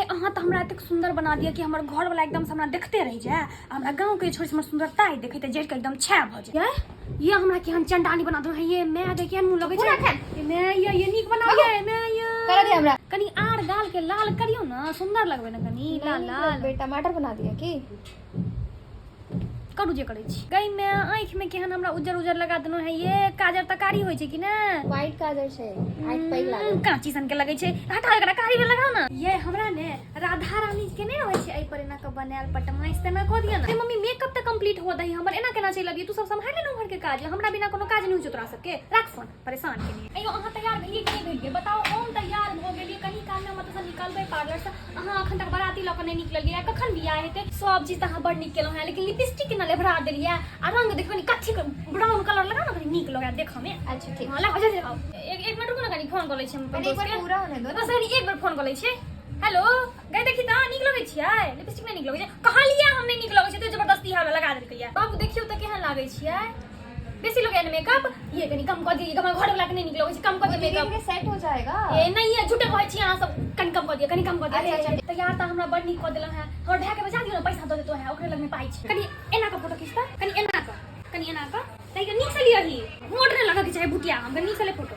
अहाँ तऽ हमरा एतेक सुन्दर बना दिअ कि हमर घरवला एकदम से हमरा देखते रहि जाय आ हमरा गाँवके छोड़ि हमर सुन्दरता देखैत जड़ि कऽ एकदम छाया भऽ जाय। ये हमरा केहन चंडाली बना देलहुँ ये my गे, केहन मुँह लगै पूरा छै खाएब। ये my, ये नीक बना ये my ये। कर दे हमरा। कनी आर गाल के लाल करियौ ने, सुन्दर लगबै ने कनी लाल लाल। बेटा टमाटर बना दिया की? करू जे करै छी। गई मैं आँखि में केहन हमरा उज्जर उज्जर लगा देलहुँ है ये काजर तऽ कारी होइ छै कि ने? व्हाइट काजर छै, आँखि पैघ लागल। काँची सन के लगै छै, हटा एकरा कारी में लगाओ ना। ये हमरा ने राधा रानी के नहि रहै छै एहि पर एना कऽ बनायल पटमाइस तेना कऽ दिअ ने। मम्मी मेकअप तऽ कंप्लीट हुअ दही हमर, एना केना चलि अबियै? तू सब सम्हारि ले ने उम्हर के काज, हमरा बिना कोनो काज नहि होइ छै तोरा सबके। राख फोन, परेशान केने। अयो अहाँ तैयार भेलियै कि नहि भेलियै बताउ? हम तैयार भऽ गेलियै, कनी कालमे हम एतऽसँ निकलबै पार्लरसँ। अहाँ अखन तक बराती लऽ कऽ नहि निकललियै, कखन बियाह हेतै? सब चीज तऽ अहाँ बड़ नीक केलहुँ हेँ, लेकिन लिपस्टिक केना लेभरा देलियै आ रंग देखियौ कनी कथी ब्राउन कलर लगाउ ने, कनी नीक लगै देखऽमे। अच्छा ठीक। हँ लगाउ, जल्दी लगाउ। एक एक मिनट रुकू ने, कनी फोन कऽ लै छी हम अपन एक बार दोस्तके। पूरा होने दो ना। बस कनी एक बेर फोन कऽ लै छी। हेलो गै, देखी तऽ नीक लगै छियै? लिपस्टिक नहि नीक लगै छै? कहलियै हम नहि नीक लगै छै, तऽ जबरदस्ती हमरा लगा देलकै। बाबू देखियौ तऽ केहन लागै छियै? बेसी लोग एने मेकअप ये कनी कम कऽ दियौ, हमर घर वाला के नहि नीक लगै छै, कम कऽ दियौ धीरे मेकअप। धीरे सेट हो जाएगा। ए नहीं है, झूठे कहै छी अहाँ सब, कनी कम कऽ दियौ, कनी कम कऽ दियौ। अच्छा, अच्छा। तैयार तऽ हमरा बड़ नीक कऽ देलहुँ हेँ। हमर भाय के बजा दियौ ने, पैसा दऽ देतो है, ओकरे लगमे पाइ छै। कनी एना कऽ फोटो खींचता, कनी एना कऽ, कनी एना कऽ, ताहि के नीक से लियही, मोट नहि लगऽ के चाही भुटिया, हम नीक से ले फोटो।